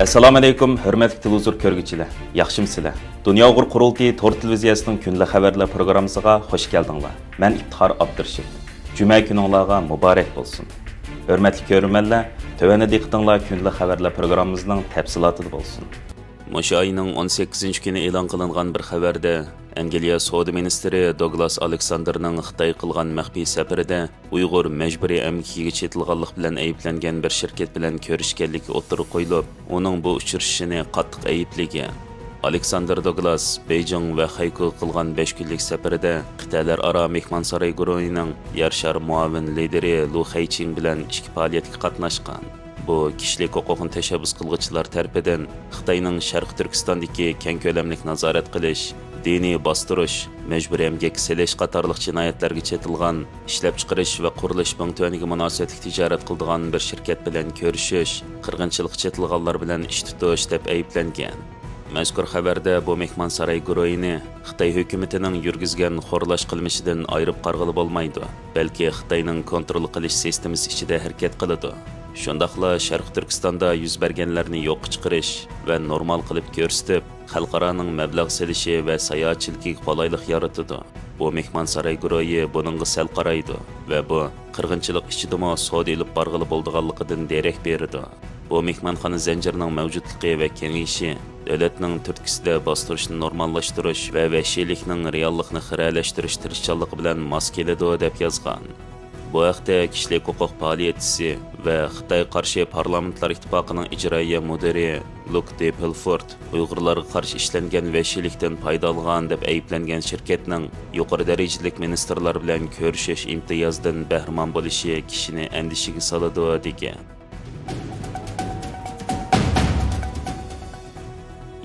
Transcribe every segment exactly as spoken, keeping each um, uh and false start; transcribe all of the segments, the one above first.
ئەسسالامۇ ئەلەيكۇم، ھۆرمەتلىك تېلېۋىزور كۆرگۈچىلەر، ياخشىمۇسىلەر؟ دۇنيا ئۇيغۇر قۇرۇلتىيى تور تېلېۋىزىيەسىنىڭ كۈندىلىك خەۋەرلەر پروگراممىسىغا خۇش كەلدىڭلار. مەن ئىپتىخار ئابدۇرېشىت. جۈمە كۈنۈڭلارغا مۇبارەك بولسۇن. ھۆرمەتلىك كۆرۈرمەنلەر، تۆۋەندە دىققىتىڭلار كۈندىلىك خەۋەرلەر پروگراممىمىزنىڭ تەپسىلاتىدا بولسۇن. مۇشۇ ئاينىڭ ئون سەككىزىنچى كۈنى ئېلان قىلىنغان بىر خەۋەردە، ئەنگلىيە سودا مىنىستىرى دوگلاس ئالېكساندېرنىڭ خىتاي قىلغان مەخپىي سەپىرىدە ئۇيغۇر مەجبۇرىي ئەمگىكىگە چېتىلغانلىق بىلەن ئەيىبلەنگەن بىر شىركەت بىلەن كۆرۈشكەنلىكى ئوتتۇرىغا قويۇلۇپ، ئۇنىڭ بۇ ئۇچرىشىشىنى قاتتىق ئەيىبلىگەن. ئالېكساندېر دوگلاس بېيجىڭ ۋە خەيكوغا قىلغان بەش كۈنلۈك سەپىرىدە قىتئەلەر ئارا مېھمانساراي گۇرۇھىنىڭ يەر شارى مۇئاۋىن لىدىرى لۇ خەيچىڭ بىلەن ئىچكى پائالىيەتكە قاتناشقان. بۇ كىشىلىك ھوقۇقنى تەشەببۇس قىلغۇچىلار تەرىپىدىن خىتاينىڭ شەرقىي تۈركىستاندىكى كەڭ كۆلەملىك نازارەت قىلىش، دىنىي باستۇرۇش، مەجبۇرىي ئەمگەككە سېلىش قاتارلىق جىنايەتلەرگە چېتىلغان، ئىشلەپچىقىرىش ۋە قۇرۇلۇش بىڭتۈەنىگە مۇناسىۋەتلىك تىجارەت قىلىدىغان بىر شىركەت بىلەن كۆرۈشۈش، قىرغىنچىلىققا چېتىلغانلار بىلەن ئىش تۇتۇش دەپ ئەيىبلەنگەن. مەزكۇر خەۋەردە بۇ مېھمانساراي گۇرۇھىنى خىتاي ھۆكۈمىتىنىڭ يۈرگۈزگەن خورلاش قىلمىشىدىن ئايرىپ قارىغىلى بولمايدۇ، بەلكى خىتاينىڭ كونترول قىلىش سىستېمىسى ئىچىدە ھەرىكەت قىلىدۇ. شۇنداقلا شەرقىي تۈركىستاندا يۈز بەرگەنلەرنى يوققا چىقىرىش ۋە نورمال قىلىپ كۆرسىتىپ، خەلقئارانىڭ مەبلەغ سېلىشى ۋە ساياھەتچىلىكىگە قولايلىق يارىتىدۇ. بۇ مېھمانساراي گۇرۇھى بۇنىڭغا سەل قارايدۇ ۋە بۇ قىرغىنچىلىق ئىچىدىمۇ سودا ئېلىپ بارغىلى بولىدىغانلىقىدىن دېرەك بېرىدۇ. بۇ مېھمانخانا زەنجىرىنىڭ مەۋجۇتلۇقى ۋە كېڭىيىشى دۆلەتنىڭ تۈرتكىسىدە باستۇرۇشنى نورماللاشتۇرۇش ۋە ۋەھشىيلىكنىڭ رېئاللىقنى خىرەلەشتۈرۈش تىرىشچانلىقى بىلەن ماس كېلىدۇ، دەپ يازغان. بۇ ھەقتە كىشىلىك ھوقۇق پائالىيەتچىسى ۋە خىتايغا قارشى پارلامېنتلار ئىتتىپاقىنىڭ ئىجرائىيە مۇدىرى لۇك دېپلفورت ئۇيغۇرلارغا قارشى ئىشلەنگەن ۋەھشىيلىكتىن پايدا ئالغان دەپ ئەيىبلەنگەن شىركەتنىڭ يۇقىرى دەرىجىلىك مىنىستىرلار بىلەن كۆرۈشۈش ئىمتىيازىدىن بەھرىمەن بولۇشى كىشىنى ئەندىشىگە سالىدۇ، دېگەن.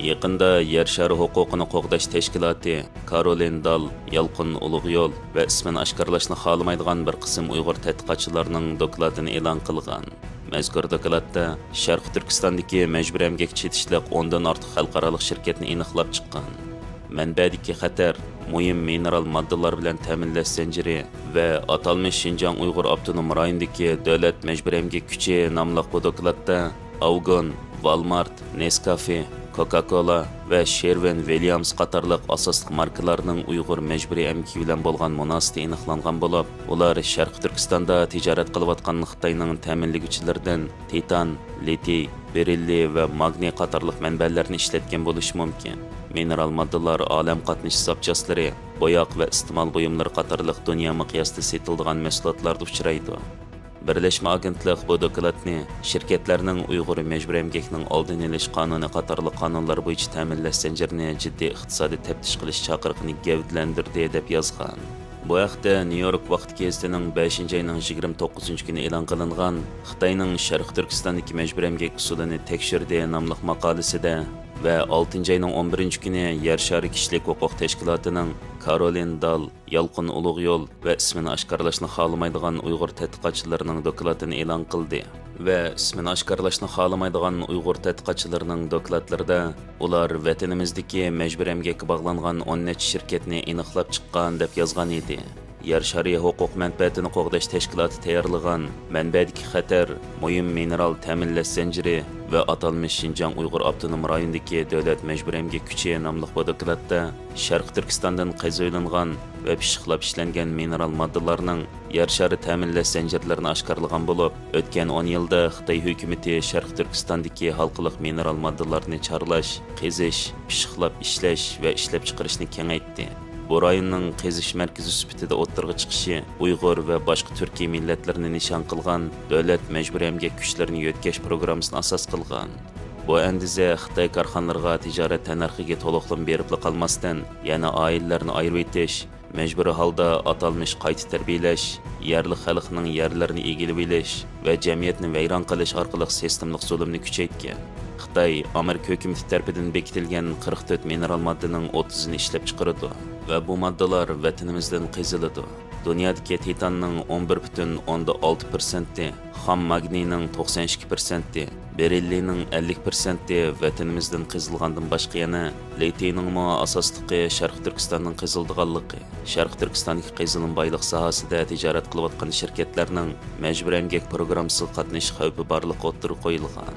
يېقىندا يەر شارى ھوقۇقىنى قوغداش تەشكىلاتى كارولىن دال، يالقۇن ئۇلۇغ يول ۋە ئىسمىنى ئاشكارىلاشنى خالىمايدىغان بىر قىسىم ئۇيغۇر تەتقىقاتچىلارنىڭ دوكلاتىنى ئېلان قىلغان. مەزكۇر دوكلاتتا شەرقىي تۈركىستاندىكى مەجبۇرىي ئەمگەككە چېتىشلىق ئوندىن ئارتۇق خەلقئارالىق شىركەتنى ئېنىقلاپ چىققان. مەنبەدىكى خەتەر، مۇھىم مىنېرال ماددىلار بىلەن تەمىنلەش زەنجىرى ۋە ئاتالمىش شىنجاڭ ئۇيغۇر ئاپتونوم رايونىدىكى دۆلەت مەجبۇرىي ئەمگەك كۈچى ناملىق بۇ دوكلاتتا ئاۋگون، ۋالمارت، نېسكافې، كوكا كولا ۋە شېرۋىن ۋىليامس قاتارلىق ئاساسلىق ماركىلارنىڭ ئۇيغۇر مەجبۇرىي ئەمگىكى بىلەن بولغان مۇناسىۋىتى ئېنىقلانغان بولۇپ، ئۇلار شەرقىي تۈركىستاندا تىجارەت قىلىۋاتقان خىتاينىڭ تەمىنلىگۈچىلىرىدىن تىتان، لىتىي، بېرىللىي ۋە ماگنىي قاتارلىق مەنبەلەرنى ئىشلەتكەن بولۇشى مۇمكىن. مىنېرال ماددىلار ئالەم قاتنىشى زاپچاسلىرى، بوياق ۋە ئىستېمال بۇيۇملىرى قاتارلىق دۇنيا مىقياسىدا سېتىلىدىغان مەھسۇلاتلاردا ئۇچرايدۇ. بىرلەشمە ئاگېنتلىق بۇ دوكلاتنى شىركەتلەرنىڭ ئۇيغۇر مەجبۇرىي ئەمگەكنىڭ ئالدىنى ئېلىش قانۇنى قاتارلىق قانۇنلار بويىچە تەمىنلەش زەنجىرىنى جىددىي ئىقتىسادىي تەپتىش قىلىش چاقىرىقىنى گەۋدىلەندۈردى، دەپ يازغان. بۇ ھەقتە نيۇ يورك ۋاقتى گېزىتىنىڭ بەشىنچى ئاينىڭ يىگىرمە توققۇزىنچى كۈنى ئېلان قىلىنغان خىتاينىڭ شەرقىي تۈركىستاندىكى مەجبۇرىي ئەمگەك ئۇسۇلىنى تەكشۈردى ناملىق ماقالىسىدە ۋە ئالتىنچى ئاينىڭ ئون بىرىنچى كۈنى يەر شارى كىشىلىك ھوقۇق تەشكىلاتىنىڭ كارولىن دال، يالقۇن ئۇلۇغ يول ۋە ئىسمىنى ئاشكارىلاشنى خالىمايدىغان ئۇيغۇر تەتقىقاتچىلىرىنىڭ دوكلاتىنى ئېلان قىلدى. ۋە ئىسمىنى ئاشكارىلاشنى خالىمايدىغان ئۇيغۇر تەتقىقاتچىلىرىنىڭ دوكلاتلىرىدا ئۇلار ۋەتىنىمىزدىكى مەجبۇرىي ئەمگەككە باغلانغان ئون نەچچە شىركەتنى ئېنىقلاپ چىققان، دەپ يازغان ئىدى. يەر شارى ھوقۇق مەنپەئەتىنى قوغداش تەشكىلاتى تەييارلىغان مەنبەدىكى خەتەر، مۇھىم مىنېرال تەمىنلەش زەنجىرى ۋە ئاتالمىش شىنجاڭ ئۇيغۇر ئاپتونوم رايونىدىكى دۆلەت مەجبۇرىي ئەمگەك كۈچى ناملىق بۇ دوكلاتتا شەرقىي تۈركىستاندىن قېزىۋېلىنغان ۋە پىششىقلاپ ئىشلەنگەن مىنېرال ماددىلارنىڭ يەر شارى تەمىنلەش زەنجىرلىرىنى ئاشكارىلىغان بولۇپ، ئۆتكەن ئون يىلدا خىتاي ھۆكۈمىتى شەرقىي تۈركىستاندىكى ھالقىلىق مىنېرال ماددىلارنى چارلاش، قېزىش، پىششىقلاپ ئىشلەش ۋە ئىشلەپچىقىرىشنى كېڭەيتتى. بۇ رايوننىڭ قېزىش مەركىزى سۈپىتىدە ئوتتۇرىغا چىقىشى ئۇيغۇر ۋە باشقا تۈركىي مىللەتلەرنى نىشان قىلغان دۆلەت مەجبۇرىي ئەمگەك كۈچلىرىنى يۆتكەش پروگراممىسىنى ئاساس قىلغان. بۇ ئەندىزە خىتاي كارخانىلىرىغا تىجارەت تەننەرخىگە تولۇقلىما بېرىپلا قالماستىن، يەنە ئائىلىلەرنى ئايرىۋېتىش، مەجبۇرىي ھالدا ئاتالمىش قايتا تەربىيەلەش، يەرلىك خەلقنىڭ يەرلىرىنى ئىگىلىۋېلىش ۋە جەمئىيەتنى ۋەيران قىلىش ئارقىلىق سىستېمىلىق زۇلۇمنى كۈچەيتكەن. خىتاي ئامېرىكا ھۆكۈمىتى تەرىپىدىن بېكىتىلگەن قىرىق تۆت مىنېرال ماددىنىڭ ئوتتۇزىنى ئىشلەپچىقىرىدۇ ۋە بۇ ماددىلار ۋەتىنىمىزدىن قېزىلىدۇ. دۇنيادىكى تىتاننىڭ ئون بىر پۈتۈن ئوندىن ئالتە پىرسەنتى، خام ماگنىينىڭ توقسان ئىككى پىرسەنتى، بېرىللىينىڭ ئەللىك پىرسەنتى ۋەتىنىمىزدىن قېزىلغاندىن باشقا يەنە لىتىينىڭمۇ ئاساسلىقى شەرقىي تۈركىستاندىن قېزىلىدىغانلىقى، شەرقىي تۈركىستاندىكى قېزىلما بايلىق ساھەسىدە تىجارەت قىلىۋاتقان شىركەتلەرنىڭ مەجبۇرىي ئەمگەك پروگراممىسىغا قاتنىشىش خەۋپى بارلىقى ئوتتۇرىغا قويۇلغان.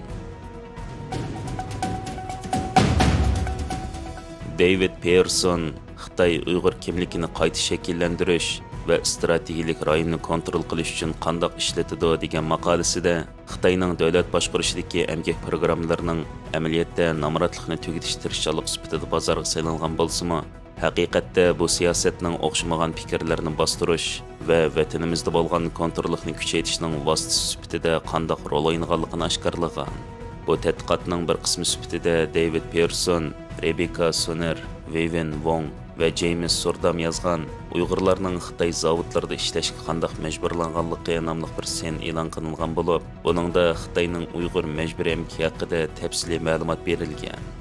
دېۋىد پېيېرسون خىتاي ئۇيغۇر كىملىكىنى قايتا شەكىللەندۈرۈش ۋە ئىستراتېگىيەلىك رايوننى كونترول قىلىش ئۈچۈن قانداق ئىشلىتىدۇ دېگەن ماقالىسىدە، خىتاينىڭ دۆلەت باشقۇرۇشىدىكى ئەمگەك پىروگراممىلىرىنىڭ ئەمەلىيەتتە نامراتلىقنى تۈگىتىش تىرىشچانلىقى سۈپىتىدە بازارغا سېلىنغان بولسىمۇ، ھەقىقەتتە بۇ سىياسەتنىڭ ئوخشىمىغان پىكىرلەرنى باستۇرۇش ۋە ۋەتىنىمىزدە بولغان كونتروللۇقنى كۈچەيتىشنىڭ ۋاسىتىسى سۈپىتىدە قانداق رول ئوينىغانلىقىنى ئاشكارىلىغان. بۇ تەتقىقاتنىڭ بىر قىسمى سۈپىتىدە دېۋىد پېيېرسون، رېبېككا سونېر، ۋىۋېن ۋوڭ ۋە جېيمىس سوردام يازغان ئۇيغۇرلارنىڭ خىتاي زاۋۇتلىرىدا ئىشلەشكە قانداق مەجبۇرلانغانلىقى ناملىق بىر سەن ئېلان قىلىنغان بولۇپ، بۇنىڭدا خىتاينىڭ ئۇيغۇر مەجبۇرىي ئەمگىكى ھەققىدە تەپسىلىي مەلۇمات بېرىلگەن.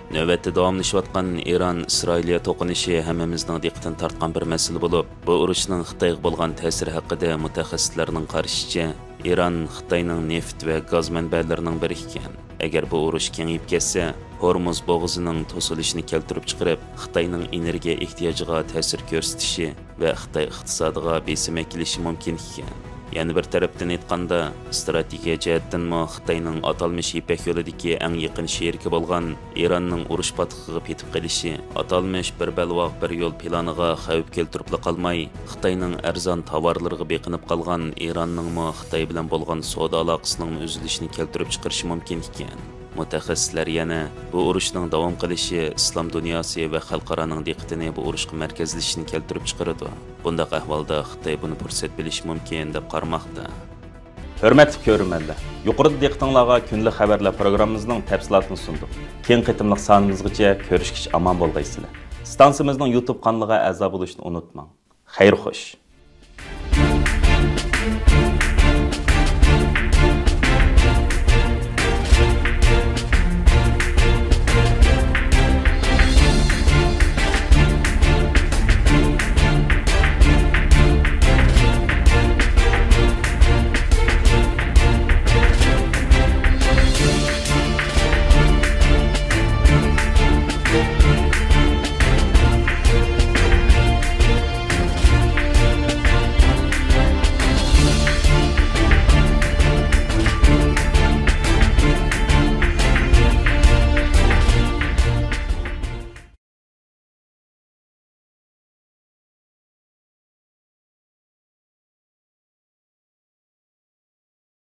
نۆۋەتتە داۋاملىشىۋاتقان ئىران-ئىسرائىلىيە توقۇنۇشى ھەممىمىزنىڭ دىققىتىنى تارتقان بىر مەسىلە بولۇپ، بۇ ئۇرۇشنىڭ خىتايغا بولغان تەسىرى ھەققىدە مۇتەخەسسىسلەرنىڭ قارىشىچە، ئىران خىتاينىڭ نېفىت ۋە گاز مەنبەلىرىنىڭ بىرى ئىكەن. ئەگەر بۇ ئۇرۇش كېڭىيىپ كەتسە، ھورمۇز بوغۇزىنىڭ توسۇلۇشىنى كەلتۈرۈپ چىقىرىپ، خىتاينىڭ ئېنېرگىيە ئېھتىياجىغا تەسىر كۆرسىتىشى ۋە خىتاي ئىقتىسادىغا بېسىم ئەكېلىشى مۇمكىن ئىكەن. يەنە بىر تەرەپتىن ئېيتقاندا، ئىستراتېگىيە جەھەتتىنمۇ خىتاينىڭ ئاتالمىش يىپەك يولىدىكى ئەڭ يېقىن شېرىكى بولغان ئىراننىڭ ئۇرۇش پاتقىقىغا پېتىپ قېلىشى، ئاتالمىش بىر بەلباغ بىر يول پىلانىغا خەۋپ كەلتۈرۈپلا قالماي، خىتاينىڭ ئەرزان تاۋارلىرىغا بېقىنىپ قالغان ئىراننىڭمۇ خىتاي بىلەن بولغان سودا ئالاقىسىنىڭمۇ ئۈزۈلۈشىنى كەلتۈرۈپ چىقىرىشى مۇمكىن ئىكەن. مۇتەخەسسىسلەر يەنە بۇ ئۇرۇشنىڭ داۋام قىلىشى ئىسلام دۇنياسى ۋە خەلقئارانىڭ دىققىتىنى بۇ ئۇرۇشقا مەركەزلىشىشنى كەلتۈرۈپ چىقىرىدۇ. بۇنداق ئەھۋالدا خىتاي بۇنى پۇرسەت بىلىشى مۇمكىن دەپ قارىماقتا. ھۆرمەتلىك كۆرۈرمەنلەر، يۇقىرىدا دىققىتىڭلارغا كۈندىلىك خەۋەرلەر پروگراممىمىزنىڭ تەپسىلاتىنى سۇندۇق. كېيىنكى قېتىملىق سانىمىزغىچە كۆرۈشكىچە ئامان بولغايسىلەر. ئىستانسىمىزنىڭ يۇتۇب قانىلىغا ئەزا بولۇشنى ئۇنتۇماڭ. خەير خوش.